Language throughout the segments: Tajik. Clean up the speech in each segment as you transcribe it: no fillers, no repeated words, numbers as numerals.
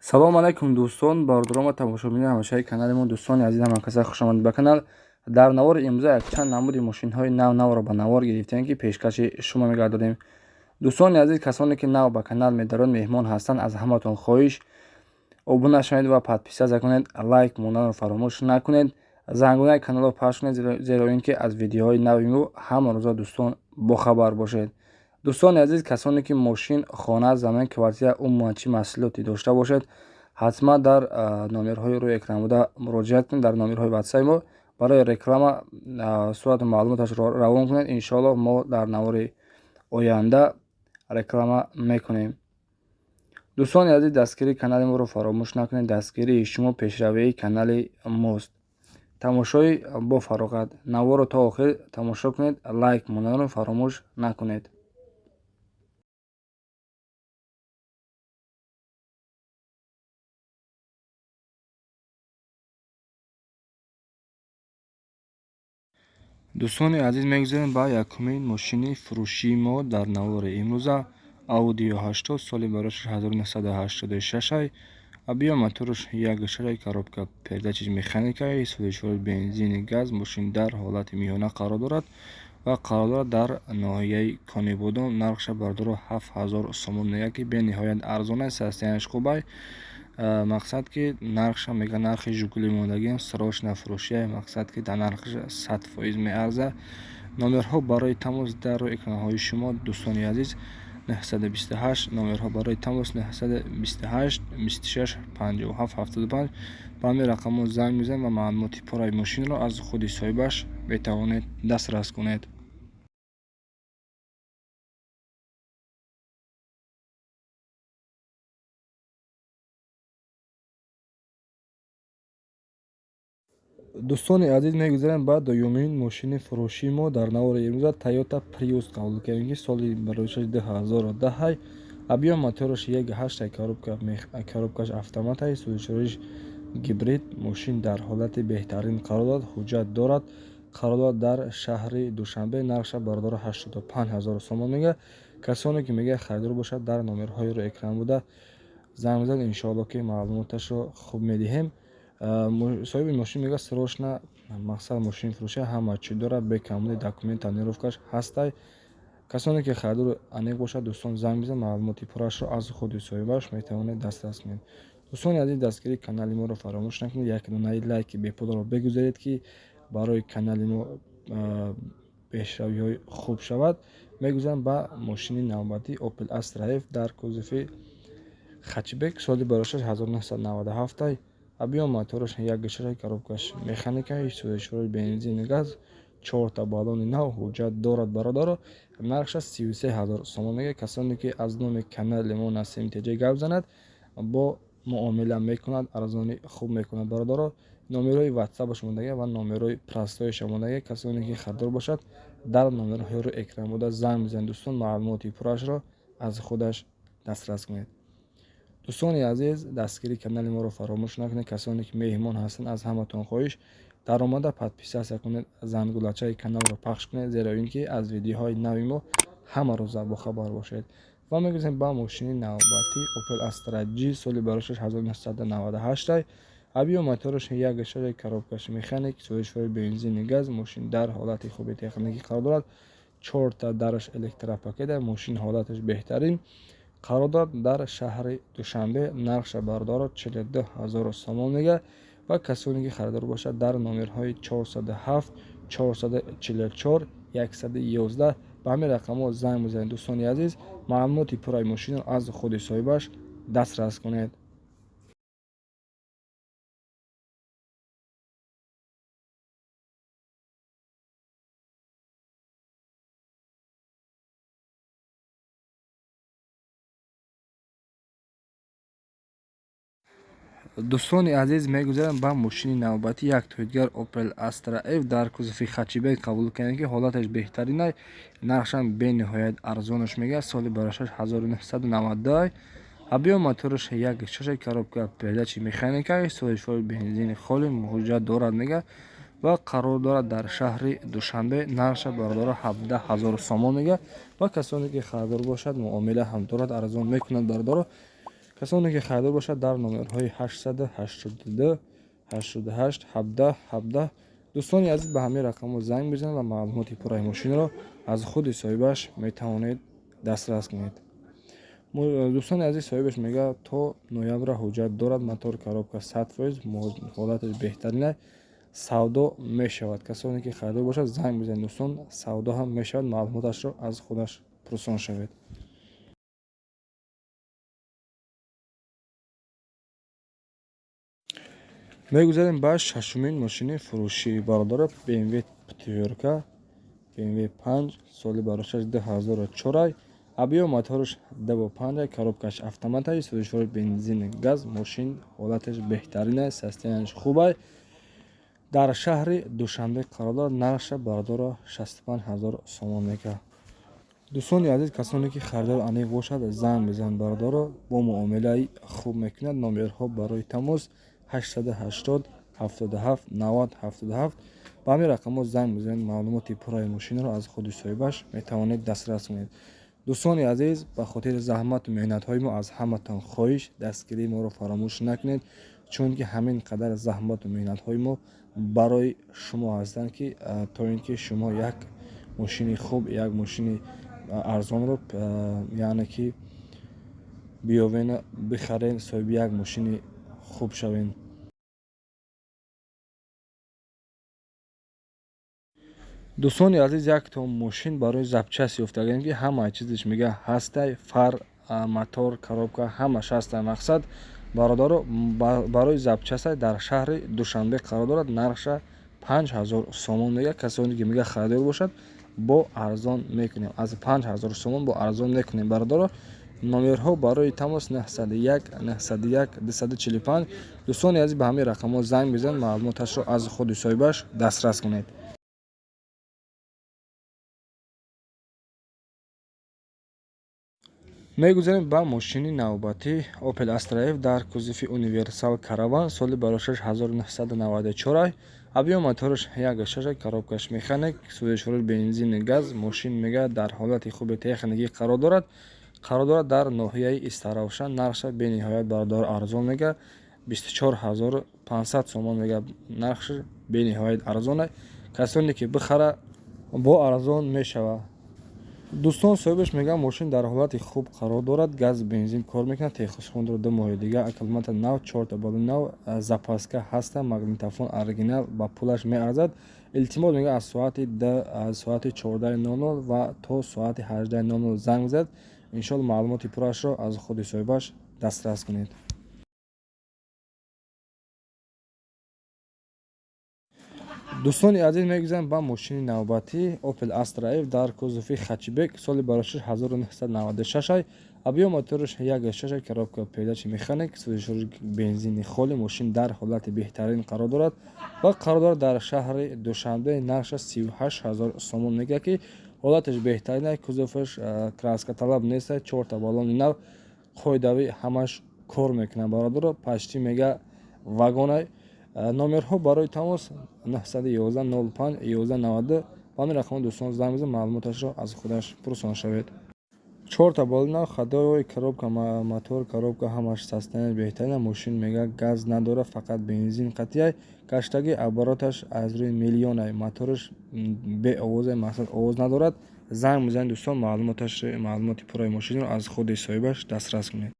Салому алайкум, дӯстон, бародарон ва тамошобинони ҳамешаи канали мо. Дӯстони азиз, ҳамакаса хушомадед ба канал. Дар навори имрӯза якчанд намуди мошинҳои нав навро ба навор гирифтем, ки пешкаши шумо мегардонем. Дӯстони азиз, касоне ки нав ба канал медарон, меҳмон ҳастанд, аз ҳаматон хоҳиш: обуна шавед ва подписаться кунед, лайк монданро фаромӯш накунед, зангунаи каналро пахш кунед, зеро ин ки аз видеоҳои нави мо ҳама рӯза, дӯстон, бохабар бошед. Дӯстони азиз, касоне ки мошин, хона, замин, квартира, умуман чӣ маҳсулоте дошта бошед, ҳатман дар номерҳои рӯи экран буда муроҷиат кунед. Дар номерҳои ватсапи мо барои реклама сурату маълумоташро равон кунед. Иншоаллоҳ, мо дар навори оянда реклама мекунем. Дӯстони азиз, дастгирии канали моро фаромӯш накунед. Дастгирии шумо пешравии канали мост. Тамошои бо фароғат, наворро то охир тамошо кунед, лайк монданро фаромӯш накунед. Дӯстони азиз, мегузарем ба якумин мошини фурӯшии мо дар навори имрӯза. Audi 80, соли барош 1986, объём мотораш 1,6, коробка передачи механикаи, сӯзишвори бензини газ. Мошин дар ҳолати миёна қарор дорад ва қарор дорад дар ноҳияи Конибодом. Нархша, бародаро, 7000 сомон мега, ки бениҳоят арзон аст, состояние ш хубай. Мақсад ки нархша мега, нархи Жигули мондагиам, срочно фурӯшия. Мақсад ки дар нархаш 100% меарза. Номерҳо барои тамос дар рӯи экранҳои шумо, дӯстони азиз: 928, номерҳо барои тамос 928 26 57 75. Ба ҳамин рақамҳо занг мезанед ва маълумоти пурраи мошинро аз худи соҳибаш метавонед дастрас кунед. Дӯстони азиз, мегузарем ба дуюмин мошини фурӯшии мо дар навори имрӯза. Toyota Prius қабул кардем, ки соли бароишаш 2010, объём мотораш 1,8, коробкаш автоматай, сӯзишвориш гибрид. Мошин дар ҳолати беҳтарин қарор дорад, ҳуҷҷат дорад, қарор дорад дар шаҳри Душанбе. Нархша, бародаро, 85 000 сомон мега. Касоне ки мега харидор бошад, дар номерҳои рӯи экран буда занг мезанад. Иншоалло, ки маълумоташро хуб медиҳем. Соҳиби мошин мега, срочно, мақсад, мошин фурӯша, ҳама чӣ дорад, бе камбуди документ, тонировка ш ҳастай. Касоне ки харидори аниқ бошад, дӯстон, занг бизанед, маълумоти пуррашро аз худи соҳибаш метавонед дастрас кунед. Дӯстони азиз, дастгирии канали моро фаромӯш накунед, як донаи лайки бепулро бигузоред, ки барои канали мо пешравиҳои хуб шавад. Мегузарам ба мошини навбатӣ: Opel Astra F дар кузови хэтчбек, соли барошаш 1997, объём мотораш 1,6, коробкаш механика, сӯзишвори бензини газ, чорта баллони нав, ҳуҷҷат дорад, бародаро. Нархша 33 000 сомон мега. Касоне ки аз номи канали мо Насим ТЖ гап занад, бо муомила мекунад, арзонӣ хуб мекунад. Бародаро, номерҳои ватсапаш мондага ва номерҳои простой ша мондага. Касоне ки харидор бошад, дар номерҳои рӯи экран буда занг мезанед. Дӯстон, маълумоти пуррашро аз худаш дастрас кунед. Дӯстони азиз, дастгирии канали моро фаромӯш накунед. Касоне ки меҳмон ҳастанд, аз ҳаматон хоҳиш: даромада подписаться кунед, зангулачаи каналро пахш кунед, зеро ин ки аз видеоҳои нави мо ҳама рӯза бохабар бошед. Ва мегузарем ба мошини навбатӣ: Opel Astra G, соли барошаш 1998, объём мотораш 1,6, коробкаш механик, сӯзишвори бензини газ. Мошин дар ҳолати хуби техникӣ қарор дорад, чорта дараш электропакета, мошин ҳолаташ беҳтарин, қарор дорад дар шаҳри Душанбе. Нархша, бародаро, 42 000 сомон мега ва касоне ки харидор бошад, дар номерҳои 407 444 111 ба ҳамин рақамҳо занг мезанед. Дӯстони азиз, маълумоти пурраи мошинро аз худи соҳибаш дастрас кунед. Дӯстони азиз, мегузарем ба мошини навбатӣ: як тои Opel Astra F дар кузови хэтчбек қабул кардем, ки ҳолаташ беҳтаринай, нархшам бениҳоят арзонаш мега. Соли барошаш 1992, объём мотораш 1,6, коробка передачи механика, сӯзишвори бензини холи, ҳуҷҷат дорад мега ва қарор дорад дар шаҳри Душанбе. Нархша, бародаро, 17 000 сомон мега ва касоне ки харидор бошад, муомила ҳам дорад, арзон мекунад, бародаро. Касоне ки харидор бошад, дар номерҳои 882 88 17 17, дӯстони азиз, ба ҳамин рақамҳо занг бизанед ва маълумоти пурраи мошинро аз худи соҳибаш метавонед дастрас кунед. Дӯстони азиз, соҳибаш мегӯяд, то ноябра ҳуҷҷат дорад, мотор, коробка 100%, ҳолаташ беҳтарина, савдо мешавад. Касоне ки харидор бошад, занг бизанед, дӯстон, савдо ҳам мешавад, маълумоташро аз худаш пурсон шавед. Мегузарем ба шашумин мошини фурӯшӣ, бародаро. BMW пятёрка, BMW 5, соли барошаш 2004, объём мотораш 2,5, коробкаш автоматай, сӯзишвори бензин, газ. Мошин ҳолаташ беҳтарина, состоянияш хубай, дар шаҳри Душанбе қарор дорад. Нархша, бародаро, 65 ҳазор сомон мекард. Дӯстони азиз, касоне ки харидор аниқ бошад, занг бизанед, бародаро, бо муомилаи хуб мекунад. Номерҳо барои тамос 880 77 90 77. Ба ҳамин рақамҳо занг бизанед, маълумоти пурраи мошинро аз худи соҳибаш метавонед дастрас кунед. Дӯстони азиз, ба хотири заҳмату меҳнатҳои мо аз ҳаматон хоҳиш, дастгирии моро фаромӯш накунед, чунки ҳамин қадар заҳмату меҳнатҳои мо барои шумо ҳастанд, ки то ин ки шумо як мошини хуб, як мошини арзонро, яъне ки биёвена, бихарен, соҳиби як мошини хуб шавем. Дӯстони азиз, якто мошин барои запчасть ёфтагем, ки ҳамаи чизаш, мега, ҳастай: фар, мотор, коробка, ҳамаш ҳастай. Мақсад, бародаро, барои запчастай, дар шаҳри Душанбе қарор дорад. Нархша 5000 сомон мега. Касоне ки, мега, харидор бошад, бо арзон мекунем, аз 5000 сомон бо арзон мекунем, бародаро. Номерҳо барои тамос 901 901 245. Дӯстони азиз, ба ҳамин рақамҳо занг бизанед, маълумоташро аз худи соҳибаш дастрас кунед. Мегузарем ба мошини навбатӣ: Opel Astra F дар кузови универсал караван, соли барошаш 1994, объём мотораш 1,6, коробкаш механик, сӯзишвори бензини газ. Мошин, мега, дар ҳолати хуби техникӣ қарор дорад, дар ноҳияи Истаравшан. Нархша бениҳоят, бародар, арзон мега, 24 500 сомон мега. Нархш бениҳоят арзона, касоне ки бихара, бо арзон мешавад. Дӯстон, соҳибаш мегӯяд, мошин дар ҳолати хуб қарор дорад, газ, бензин кор мекунад, техосмотрро 2 моҳи дига, аккумулятор нав, чорта балон нав, запаска ҳаста, магнитофон оригинал, ба пулаш меарзад. Илтимос, мегӯяд, аз соати 14:00 ва то соати 18:00 занг зад, иншоалло, маълумоти пуррашро аз худи соҳибаш дастрас кунед. Дӯстони азиз, мегузарем ба мошини навбатӣ: Opel Astra F дар кузови хэтчбек, соли барошаш 1996, объём мотораш 1,6, коробка передачи механик, сӯзишвори бензини холи. Мошин дар ҳолати беҳтарин қарор дорад ва қарор дорад дар шаҳри Душанбе. Нархаш 38 ҳазор сомон мегӯяд, ки ҳолаташ беҳтарин, кузоваш краскаталаб нест, чорта балони нав, қоидавӣ ҳамаш кор мекунад, бародаро, почти, мега, вагонай. Номерҳо барои тамос 911 05 11 92. Ба ҳамин рақамҳо, дӯстон, занг бизанед, маълумоташро аз худаш пурсон шавед. Чорта балони нав, ходовой, коробка, мотор, коробка, ҳамаш состояние беҳтарина. Мошин, мега, газ надорад, фақат бензин қатъияй, гаштаги обороташ аз рӯи миллионай, мотораш беовозе, мақсад, овоз надорад. Занг бизанед, дӯстон, маълумоти пурраи мошинро аз худи соҳибаш дастрас кунед.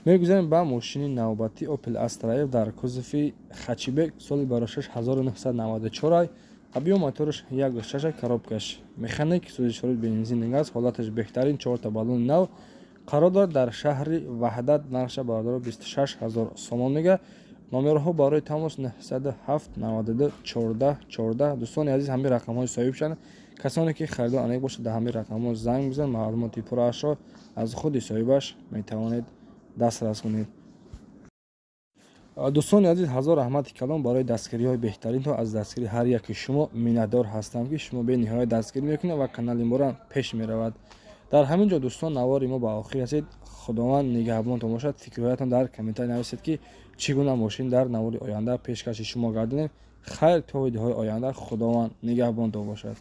Мегузарем ба мошини навбатӣ: Opel Astra F дар кузови хэтчбек, соли барошаш 1994, объём мотораш 1,6, коробкаш механик, сӯзишвори бензини газ, ҳолаташ беҳтарин, чорта балони нав, қарор дорад дар шаҳри Ваҳдат. Нархша, бародаро, 26 ҳазор сомон мега. Номерҳо барои тамос 907 92 14 14. Дӯстони азиз, ҳамин рақамҳои соҳиб шаванд. Касоне ки харидор аниқ бошад, дар ҳамин рақамҳо занг бизанед, маълумоти пурраашро аз худи соҳибаш метавонед дастрас кунед. Дӯстони азиз, ҳазор раҳмати калом барои дастгириҳои беҳтаринто. Аз дастгирии ҳар яки шумо миннатдор ҳастам, ки шумо бениҳоят дастгирӣ мекунед ва канали моро пеш меравад. Дар ҳамин ҷо, дӯстон, навори мо ба охир расид. Худованд нигаҳбонтон бошад. Фикрҳоятон дар комментарий нависед, ки чӣ гуна мошин дар навори оянда пешкаши шумо гардонем. Хайр, то видеоҳои оянда, Худованд нигаҳбонтон бошад.